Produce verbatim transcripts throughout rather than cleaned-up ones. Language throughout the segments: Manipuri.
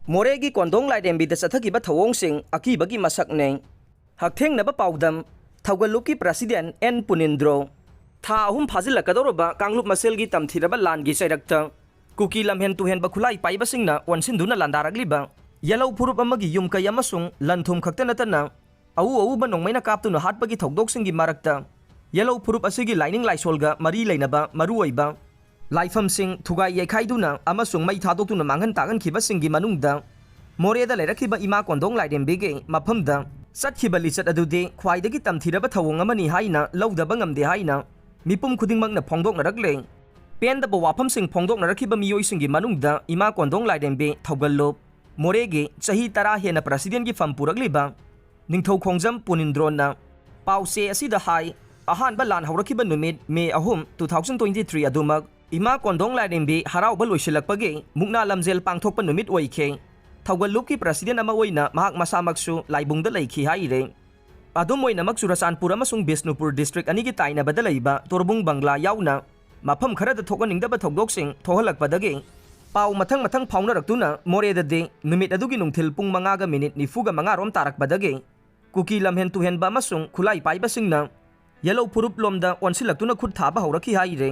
ꯃꯣꯔꯦꯒꯤ ꯀꯣꯟꯗꯣꯡ ꯂꯥꯏꯔꯦꯝꯕꯤꯗ ꯆꯠꯊꯈꯤꯕ ꯊꯧꯑꯣꯡꯁꯤꯡ ꯑꯀꯤꯕꯒꯤ ꯃꯁꯛꯅꯦ꯫ ꯍꯛꯊꯦꯡꯅꯕ ꯄꯥꯎꯗꯝ, ꯊꯧꯒꯜꯂꯨꯞꯀꯤ ꯄ꯭ꯔꯁꯤꯗꯦꯟ ꯑꯦꯟ ꯄꯨꯅꯤꯟꯗ꯭ꯔꯣ꯫ ꯊꯥ ꯑꯍꯨꯝ ꯐꯥꯖꯤꯜꯂꯛꯀꯗꯧꯔꯕ ꯀꯥꯡꯂꯨꯞ ꯃꯁꯦꯜꯒꯤ ꯇꯝꯊꯤꯔꯕ ꯂꯥꯟꯒꯤ ꯆꯩꯔꯛꯇ ꯀꯨꯀꯤ ꯂꯝꯍꯦꯟ ꯇꯨꯍꯦꯟꯕ ꯈꯨꯠꯂꯥꯏ ꯄꯥꯏꯕꯁꯤꯡꯅ ꯑꯣꯟꯁꯤꯟꯗꯨꯅ ꯂꯥꯟꯗꯥꯔꯛꯂꯤꯕ ꯌꯦꯜꯍꯧ ꯐꯨꯔꯨꯞ ꯑꯃꯒꯤ ꯌꯨꯝ ꯀꯩ ꯑꯃꯁꯨꯡ ꯂꯟ ꯊꯨꯝ ꯈꯛꯇ ꯅꯠꯇꯅ ꯑꯎ ꯑꯎꯕ ꯅꯣꯡꯃꯩꯅ ꯀꯥꯞꯇꯨꯅ ꯍꯥꯠꯄꯒꯤ ꯊꯧꯗꯣꯛꯁꯤꯡꯒꯤ ꯃꯔꯛꯇ ꯌꯦꯜꯍꯧ ꯐꯨꯔꯨꯞ ꯑꯁꯤꯒꯤ ꯂꯥꯏꯅꯤꯡ ꯂꯥꯏꯁꯣꯜꯒ ꯃꯔꯤ ꯂꯩꯅꯕ ꯃꯔꯨꯑꯣꯏꯕ ꯂꯥꯏꯐꯝꯁꯤꯡ ꯊꯨꯒꯥꯏ ꯌꯩꯈꯥꯏꯗꯨꯅ ꯑꯃꯁꯨꯡ ꯃꯩ ꯊꯥꯗꯣꯛꯇꯨꯅ ꯃꯥꯡꯍꯟ ꯇꯥꯛꯍꯟꯈꯤꯕꯁꯤꯡꯒꯤ ꯃꯅꯨꯡꯗ ꯃꯣꯔꯦꯗ ꯂꯩꯔꯛꯈꯤꯕ ꯏꯃꯥ ꯀꯣꯟꯗꯣꯡ ꯂꯥꯏꯔꯦꯝꯕꯤꯒꯤ ꯃꯐꯝꯗ ꯆꯠꯈꯤꯕ ꯂꯤꯆꯠ ꯑꯗꯨꯗꯤ ꯈ꯭ꯋꯥꯏꯗꯒꯤ ꯇꯝꯊꯤꯔꯕ ꯊꯧꯑꯣꯡ ꯑꯃꯅꯤ ꯍꯥꯏꯅ ꯂꯧꯗꯕ ꯉꯝꯗꯦ ꯍꯥꯏꯅ ꯃꯤꯄꯨꯝ ꯈꯨꯗꯤꯡꯃꯛꯅ ꯐꯣꯡꯗꯣꯛꯅꯔꯛꯂꯦ꯫ ꯄꯦꯟꯗꯕ ꯋꯥꯐꯝꯁꯤꯡ ꯐꯣꯡꯗꯣꯛꯅꯔꯛꯈꯤꯕ ꯃꯤꯑꯣꯏꯁꯤꯡꯒꯤ ꯃꯅꯨꯡꯗ ꯏꯃꯥ ꯀꯣꯟꯗꯣꯡ ꯂꯥꯏꯔꯦꯝꯕꯤ ꯊꯧꯒꯜꯂꯨꯞ, ꯃꯣꯔꯦꯒꯤ ꯆꯍꯤ ꯇꯔꯥ ꯍꯦꯟꯅ ꯄ꯭ꯔꯁꯤꯗꯦꯟꯒꯤ ꯐꯝ ꯄꯨꯔꯛꯂꯤꯕ ꯅꯤꯡꯊꯧ ꯈꯣꯡꯖꯝ ꯄꯨꯅꯤꯟꯗ꯭ꯔꯣꯟꯅ ꯄꯥꯎꯆꯦ ꯑꯁꯤꯗ ꯍꯥꯏ, ꯑꯍꯥꯟꯕ ꯂꯥꯟ ꯍꯧꯔꯛꯈꯤꯕ ꯅꯨꯃꯤꯠ ꯃꯦ ꯑꯍꯨꯝ, two thousand twenty three ꯑꯗꯨꯃꯛ ꯏꯃꯥ ꯀꯣꯟꯗꯣꯡ ꯂꯥꯏꯔꯦꯝꯕꯤ ꯍꯔꯥꯎꯕ ꯂꯣꯏꯁꯤꯜꯂꯛꯄꯒꯤ ꯃꯨꯛꯅꯥ ꯂꯝꯖꯦꯜ ꯄꯥꯡꯊꯣꯛꯄ ꯅꯨꯃꯤꯠ ꯑꯣꯏꯈꯤ꯫ ꯊꯧꯒꯜꯂꯨꯞꯀꯤ ꯄ꯭ꯔꯁꯤꯗꯦꯟ ꯑꯃ ꯑꯣꯏꯅ ꯃꯍꯥꯛ ꯃꯁꯥꯃꯛꯁꯨ ꯂꯥꯏꯕꯨꯡꯗ ꯂꯩꯈꯤ ꯍꯥꯏꯔꯦ꯫ ꯑꯗꯨꯝ ꯑꯣꯏꯅꯃꯛ ꯆꯨꯔꯆꯥꯟꯄꯨꯔ ꯑꯃꯁꯨꯡ ꯕꯤꯁꯅꯨꯄꯨꯔ ꯗꯤꯁꯇ꯭ꯔꯤꯛ ꯑꯅꯤꯒꯤ ꯇꯥꯏꯅꯕꯗ ꯂꯩꯕ ꯇꯣꯔꯕꯨꯡ ꯕꯪꯒ꯭ꯂꯥ ꯌꯥꯎꯅ ꯃꯐꯝ ꯈꯔꯗ ꯊꯣꯛꯍꯟꯅꯤꯡꯗꯕ ꯊꯧꯗꯣꯛꯁꯤꯡ ꯊꯣꯛꯍꯜꯂꯛꯄꯗꯒꯤ ꯄꯥꯎ ꯃꯊꯪ ꯃꯊꯪ ꯐꯥꯎꯅꯔꯛꯇꯨꯅ ꯃꯣꯔꯦꯗꯗꯤ ꯅꯨꯃꯤꯠ ꯑꯗꯨꯒꯤ ꯅꯨꯡꯊꯤꯜ ꯄꯨꯡ ꯃꯉꯥꯒ ꯃꯤꯅꯤꯠ ꯅꯤꯐꯨꯒ ꯃꯉꯥ ꯔꯣꯝ ꯇꯥꯔꯛꯄꯗꯒꯤ ꯀꯨꯀꯤ ꯂꯝꯍꯦꯟ ꯇꯨꯍꯦꯟꯕ ꯑꯃꯁꯨꯡ ꯈꯨꯠꯂꯥꯏ ꯄꯥꯏꯕꯁꯤꯡꯅ ꯌꯦꯜꯍꯧ ꯐꯨꯔꯨꯞ ꯂꯣꯝꯗ ꯑꯣꯟꯁꯤꯜꯂꯛꯇꯨꯅ ꯈꯨꯠ ꯊꯥꯕ ꯍꯧꯔꯛꯈꯤ ꯍꯥꯏꯔꯦ꯫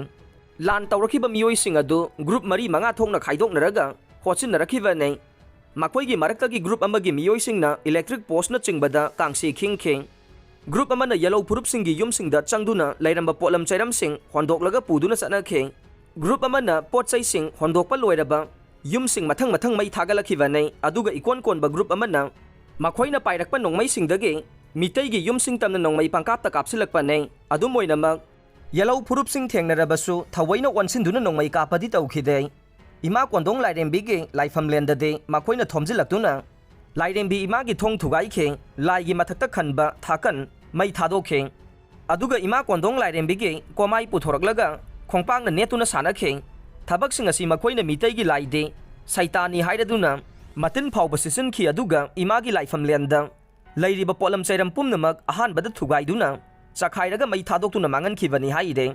ꯂꯥꯟ ꯇꯧꯔꯛꯈꯤꯕ ꯃꯤꯑꯣꯏꯁꯤꯡ ꯑꯗꯨ ꯒ꯭ꯔꯨꯞ ꯃꯔꯤ ꯃꯉꯥ ꯊꯣꯛꯅ ꯈꯥꯏꯗꯣꯛꯅꯔꯒ ꯍꯣꯠꯆꯤꯟꯅꯔꯛꯈꯤꯕꯅꯤ꯫ ꯃꯈꯣꯏꯒꯤ ꯃꯔꯛꯇꯒꯤ ꯒ꯭ꯔꯨꯞ ꯑꯃꯒꯤ ꯃꯤꯑꯣꯏꯁꯤꯡꯅ ꯏꯂꯦꯛꯇ꯭ꯔꯤꯛ ꯄꯣꯁꯅꯆꯤꯡꯕꯗ ꯀꯥꯡꯁꯤ ꯈꯤꯡꯈꯤ꯫ ꯒ꯭ꯔꯨꯞ ꯑꯃꯅ ꯌꯦꯜꯍꯧ ꯐꯨꯔꯨꯞꯁꯤꯡꯒꯤ ꯌꯨꯝꯁꯤꯡꯗ ꯆꯪꯗꯨꯅ ꯂꯩꯔꯝꯕ ꯄꯣꯠꯂꯝ ꯆꯩꯔꯝꯁꯤꯡ ꯍꯣꯟꯗꯣꯛꯂꯒ ꯄꯨꯗꯨꯅ ꯆꯠꯅꯈꯤ꯫ ꯒ꯭ꯔꯨꯞ ꯑꯃꯅ ꯄꯣꯠ ꯆꯩꯁꯤꯡ ꯍꯣꯟꯗꯣꯛꯄ ꯂꯣꯏꯔꯕ ꯌꯨꯝꯁꯤꯡ ꯃꯊꯪ ꯃꯊꯪ ꯃꯩ ꯊꯥꯒꯠꯂꯛꯈꯤꯕꯅꯤ, ꯑꯗꯨꯒ ꯏꯀꯣꯟ ꯀꯣꯟꯕ ꯒ꯭ꯔꯨꯞ ꯑꯃꯅ ꯃꯈꯣꯏꯅ ꯄꯥꯏꯔꯛꯄ ꯅꯣꯡꯃꯩꯁꯤꯡꯗꯒꯤ ꯃꯤꯇꯩꯒꯤ ꯌꯨꯝꯁꯤꯡ ꯇꯝꯅ ꯅꯣꯡꯃꯩ ꯄꯪꯀꯥꯞꯇ ꯀꯥꯞꯁꯤꯜꯂꯛꯄꯅꯤ꯫ ꯑꯗꯨꯝ ꯑꯣꯏꯅꯃꯛ, ꯌꯦꯜꯍꯧ ꯐꯨꯔꯨꯞꯁꯤꯡ ꯊꯦꯡꯅꯔꯕꯁꯨ ꯊꯑꯣꯏꯅ ꯑꯣꯟꯁꯤꯟꯗꯨꯅ ꯅꯣꯡꯃꯩ ꯀꯥꯞꯄꯗꯤ ꯇꯧꯈꯤꯗꯦ꯫ ꯏꯃꯥ ꯀꯣꯟꯗꯣꯡ ꯂꯥꯏꯔꯦꯝꯕꯤꯒꯤ ꯂꯥꯏꯐꯝꯂꯦꯟꯗꯗꯤ ꯃꯈꯣꯏꯅ ꯊꯣꯝꯖꯤꯜꯂꯛꯇꯨꯅ ꯂꯥꯏꯔꯦꯝꯕꯤ ꯏꯃꯥꯒꯤ ꯊꯣꯡ ꯊꯨꯒꯥꯏꯈꯤ, ꯂꯥꯏꯒꯤ ꯃꯊꯛꯇ ꯈꯟꯕ ꯊꯥꯀꯟ ꯃꯩ ꯊꯥꯗꯣꯛꯈꯤ꯫ ꯑꯗꯨꯒ ꯏꯃꯥ ꯀꯣꯟꯗꯣꯡ ꯂꯥꯏꯔꯦꯝꯕꯤꯒꯤ ꯀꯣꯃꯥꯏ ꯄꯨꯊꯣꯔꯛꯂꯒ ꯈꯣꯡꯄꯥꯛꯅ ꯅꯦꯠꯇꯨꯅ ꯁꯥꯟꯅꯈꯤ꯫ ꯊꯕꯛꯁꯤꯡ ꯑꯁꯤ ꯃꯈꯣꯏꯅ ꯃꯤꯇꯩꯒꯤ ꯂꯥꯏꯗꯤ ꯁꯩꯇꯥꯅꯤ ꯍꯥꯏꯔꯗꯨꯅ ꯃꯇꯤꯟ ꯐꯥꯎꯕ ꯁꯤꯠꯆꯤꯟꯈꯤ, ꯑꯗꯨꯒ ꯏꯃꯥꯒꯤ ꯂꯥꯏꯐꯝꯂꯦꯟꯗ ꯂꯩꯔꯤꯕ ꯄꯣꯠꯂꯝ ꯆꯩꯔꯝ ꯄꯨꯝꯅꯃꯛ ꯑꯍꯥꯟꯕꯗ ꯊꯨꯒꯥꯏꯗꯨꯅ ꯆꯈꯥꯏꯔꯒ ꯃꯩ ꯊꯥꯗꯣꯛꯇꯨꯅ ꯃꯥꯡꯍꯟꯈꯤꯕꯅꯤ ꯍꯥꯏꯔꯦ꯫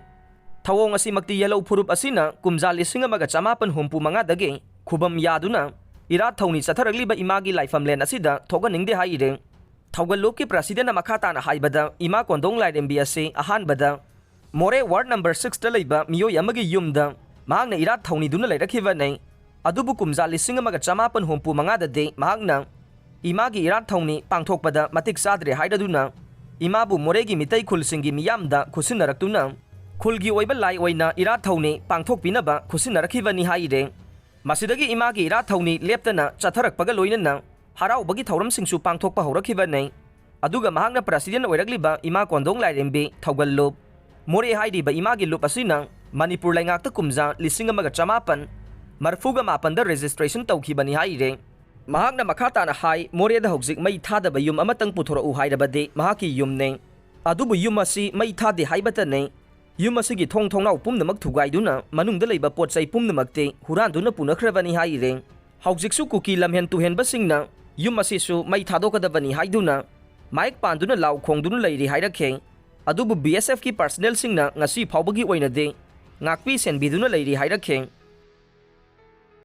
ꯊꯧꯑꯣꯡ ꯑꯁꯤꯃꯛꯇꯤ ꯌꯦꯜꯍꯧ ꯐꯨꯔꯨꯞ ꯑꯁꯤꯅ ꯀꯨꯝꯖꯥ ꯂꯤꯁꯤꯡ ꯑꯃꯒ ꯆꯃꯥꯄꯟ ꯍꯨꯝꯐꯨ ꯃꯉꯥꯗꯒꯤ ꯈꯨꯕꯝ ꯌꯥꯗꯨꯅ ꯏꯔꯥꯠ ꯊꯧꯅꯤ ꯆꯠꯊꯔꯛꯂꯤꯕ ꯏꯃꯥꯒꯤ ꯂꯥꯏꯐꯝꯂꯦꯟ ꯑꯁꯤꯗ ꯊꯣꯛꯍꯟꯅꯤꯡꯗꯦ ꯍꯥꯏꯔꯦ꯫ ꯊꯧꯒꯜꯂꯨꯞꯀꯤ ꯄ꯭ꯔꯁꯤꯗꯦꯟꯅ ꯃꯈꯥ ꯇꯥꯅ ꯍꯥꯏꯕꯗ, ꯏꯃꯥ ꯀꯣꯟꯗꯣꯡ ꯂꯥꯏꯔꯦꯝꯕꯤ ꯑꯁꯤ ꯑꯍꯥꯟꯕꯗ ꯃꯣꯔꯦ ꯋꯥꯔꯗ ꯅꯝꯕꯔ ꯁꯤꯛꯁꯇ ꯂꯩꯕ ꯃꯤꯑꯣꯏ ꯑꯃꯒꯤ ꯌꯨꯝꯗ ꯃꯍꯥꯛꯅ ꯏꯔꯥꯠ ꯊꯧꯅꯤꯗꯨꯅ ꯂꯩꯔꯛꯈꯤꯕꯅꯤ꯫ ꯑꯗꯨꯕꯨ ꯀꯨꯝꯖꯥ ꯂꯤꯁꯤꯡ ꯑꯃꯒ ꯆꯃꯥꯄꯟ ꯍꯨꯝꯐꯨ ꯃꯉꯥꯗꯗꯤ ꯃꯍꯥꯛꯅ ꯏꯃꯥꯒꯤ ꯏꯔꯥꯠ ꯊꯧꯅꯤ ꯄꯥꯡꯊꯣꯛꯄꯗ ꯃꯇꯤꯛ ꯆꯥꯗ꯭ꯔꯦ ꯍꯥꯏꯔꯗꯨꯅ ꯏꯃꯥꯕꯨ ꯃꯣꯔꯦꯒꯤ ꯃꯤꯇꯩ ꯈꯨꯜꯁꯤꯡꯒꯤ ꯃꯤꯌꯥꯝꯗ ꯈꯨꯠꯁꯤꯟꯅꯔꯛꯇꯨꯅ ꯈꯨꯜꯒꯤ ꯑꯣꯏꯕ ꯂꯥꯏ ꯑꯣꯏꯅ ꯏꯔꯥꯠ ꯊꯧꯅꯤ ꯄꯥꯡꯊꯣꯛꯄꯤꯅꯕ ꯈꯨꯠꯁꯤꯟꯅꯔꯛꯈꯤꯕꯅꯤ ꯍꯥꯏꯔꯦ꯫ ꯃꯁꯤꯗꯒꯤ ꯏꯃꯥꯒꯤ ꯏꯔꯥꯠ ꯊꯧꯅꯤ ꯂꯦꯞꯇꯅ ꯆꯠꯊꯔꯛꯄꯒ ꯂꯣꯏꯅꯅ ꯍꯔꯥꯎꯕꯒꯤ ꯊꯧꯔꯝꯁꯤꯡꯁꯨ ꯄꯥꯡꯊꯣꯛꯄ ꯍꯧꯔꯛꯈꯤꯕꯅꯤ꯫ ꯑꯗꯨꯒ ꯃꯍꯥꯛꯅ ꯄ꯭ꯔꯁꯤꯗꯦꯟ ꯑꯣꯏꯔꯛꯂꯤꯕ ꯏꯃꯥ ꯀꯣꯟꯗꯣꯡ ꯂꯥꯏꯔꯦꯝꯕꯤ ꯊꯧꯒꯜ ꯂꯨꯞ, ꯃꯣꯔꯦ ꯍꯥꯏꯔꯤꯕ ꯏꯃꯥꯒꯤ ꯂꯨꯞ ꯑꯁꯤꯅ ꯃꯅꯤꯄꯨꯔ ꯂꯩꯉꯥꯛꯇ ꯀꯨꯝꯖꯥ ꯂꯤꯁꯤꯡ ꯑꯃꯒ ꯆꯃꯥꯄꯟ ꯃꯔꯐꯨꯒ ꯃꯥꯄꯟꯗ ꯔꯦꯖꯤꯁꯇ꯭ꯔꯦꯁꯟ ꯇꯧꯈꯤꯕꯅꯤ ꯍꯥꯏꯔꯦ꯫ ꯃꯍꯥꯛꯅ ꯃꯈꯥ ꯇꯥꯅ ꯍꯥꯏ, ꯃꯣꯔꯦꯗ ꯍꯧꯖꯤꯛ ꯃꯩ ꯊꯥꯗꯕ ꯌꯨꯝ ꯑꯃꯇꯪ ꯄꯨꯊꯣꯔꯛꯎ ꯍꯥꯏꯔꯕꯗꯤ ꯃꯍꯥꯛꯀꯤ ꯌꯨꯝꯅꯤ꯫ ꯑꯗꯨꯕꯨ ꯌꯨꯝ ꯑꯁꯤ ꯃꯩ ꯊꯥꯗꯦ ꯍꯥꯏꯕꯇꯅꯤ꯫ ꯌꯨꯝ ꯑꯁꯤꯒꯤ ꯊꯣꯡ ꯊꯣꯡꯅꯥꯎ ꯄꯨꯝꯅꯃꯛ ꯊꯨꯒꯥꯏꯗꯨꯅ ꯃꯅꯨꯡꯗ ꯂꯩꯕ ꯄꯣꯠ ꯆꯩ ꯄꯨꯝꯅꯃꯛꯇꯤ ꯍꯨꯔꯥꯟꯗꯨꯅ ꯄꯨꯅꯈ꯭ꯔꯕꯅꯤ ꯍꯥꯏꯔꯦ꯫ ꯍꯧꯖꯤꯛꯁꯨ ꯀꯨꯀꯤ ꯂꯝꯍꯦꯟ ꯇꯨꯍꯦꯟꯕꯁꯤꯡꯅ ꯌꯨꯝ ꯑꯁꯤꯁꯨ ꯃꯩ ꯊꯥꯗꯣꯛꯀꯗꯕꯅꯤ ꯍꯥꯏꯗꯨꯅ ꯃꯥꯏꯛ ꯄꯥꯟꯗꯨꯅ ꯂꯥꯎ ꯈꯣꯡꯗꯨꯅ ꯂꯩꯔꯤ ꯍꯥꯏꯔꯛꯈꯤ꯫ ꯑꯗꯨꯕꯨ ꯕꯤ ꯑꯦꯁ ꯑꯦꯐꯀꯤ ꯄꯥꯔꯁꯅꯦꯜꯁꯤꯡꯅ ꯉꯁꯤ ꯐꯥꯎꯕꯒꯤ ꯑꯣꯏꯅꯗꯤ ꯉꯥꯛꯄꯤ ꯁꯦꯟꯕꯤꯗꯨꯅ ꯂꯩꯔꯤ ꯍꯥꯏꯔꯛꯈꯤ꯫